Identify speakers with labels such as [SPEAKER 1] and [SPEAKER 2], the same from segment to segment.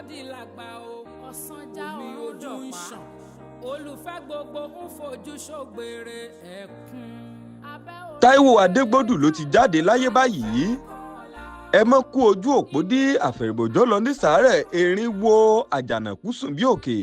[SPEAKER 1] di làgbà o. Omi ojú ń ṣàn, olùfẹ́ gbogbo ń fojú ṣògbèrè ẹ̀kún.
[SPEAKER 2] Táíwò Adégbòdù ló ti jáde láyé báyìí. Ẹ mọ́ kú ojú òpó dí àfẹ̀rẹ̀bọ̀jọ́ lọ ní sàárẹ̀ erin wo àjànàkú sùn bí òkè,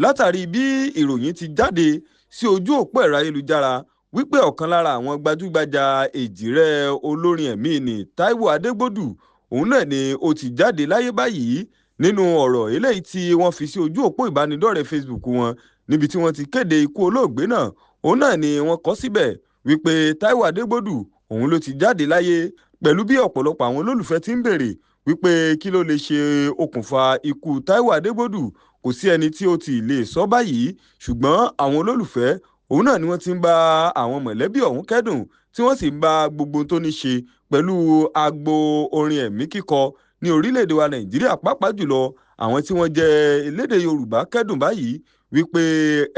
[SPEAKER 2] látàrí bí ìròyìn ti jáde sí ojú òpó ẹ̀rọ ayélujára wípé ọ̀kan lára àwọn gbajúgbajà èjìrẹ́ olórin ẹ̀mí ní Táíwò Adégbòdù òun náà ni ó ti jáde láyé báyìí. Nínú ọ̀rọ̀ eléyìí tí wọ́n fi sí ojú òpó ìbánidọ́rẹ̀ẹ́ Facebook wọn, níbi tí wọ́n ti kéde ikú olóògbé náà, òun náà ni wọ́n kọ síbẹ̀ wípé Táíwò Adégbòdù òun ló ti jáde láyé, pẹ̀lú bí ọ̀pọ̀lọpọ̀ àwọn olólùfẹ́ ti ń béèrè wípé kí ló lè ṣe okùnfà ikú Táíwò Adégbòdù. Kò sí ẹni tí ó ti lè sọ báyìí, ṣùgbọ́n àwọn olólùfẹ́ òun náà ni wọ́n ti ń bá àwọn mọ̀lẹ́bí ọ̀hún kẹ́dùn, tí wọ́n sì ń bá gbogbo tó ní ṣe pẹ̀lú agbo orin ẹ̀mí kíkọ ní orílẹ̀-èdè wa Nàìjíríà, pàápàá jùlọ àwọn tí wọ́n jẹ́ elédè Yorùbá kẹ́dùn báyìí wípé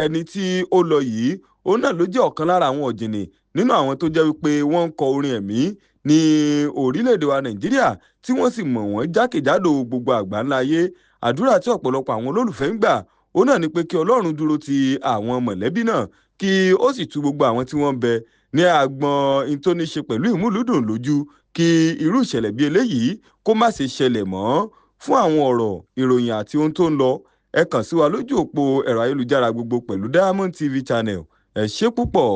[SPEAKER 2] ẹni tí ó lọ yìí òun náà ló jẹ́ ọ̀kan lára àwọn ọ̀jìnì nínú àwọn tó jẹ́ wípé wọ́n ń kọ orin ẹ̀mí ní orílẹ̀-èdè wa Nàìjíríà, tí wọ́n sì mọ̀ wọ́n jákèjádò gbogbo àgbáńlá ayé. Àdúrà tí ọ̀pọ̀lọpọ̀ àwọn olólùfẹ́ ń gbà òun náà ni pé kí Ọlọ́run dúró ti àwọn mọ̀lẹ́bí náà, kí ó sì tu gbogbo àwọn tí wọ́n ń bẹ ní agbọn in tó ní ṣe pẹ̀lú ìmúlùdùn lójú, kí irú ìṣẹ̀lẹ̀ bí eléyìí kó má ṣe ṣẹlẹ̀ mọ́. Fún àwọn ọ̀rọ̀, ìròyìn àti ohun tó ń lọ, ẹ kàn sí wa lójú òpó ẹ̀rọ ayélujára gbogbo pẹ̀lú Diamond TV Channel. Ẹ ṣé púpọ̀.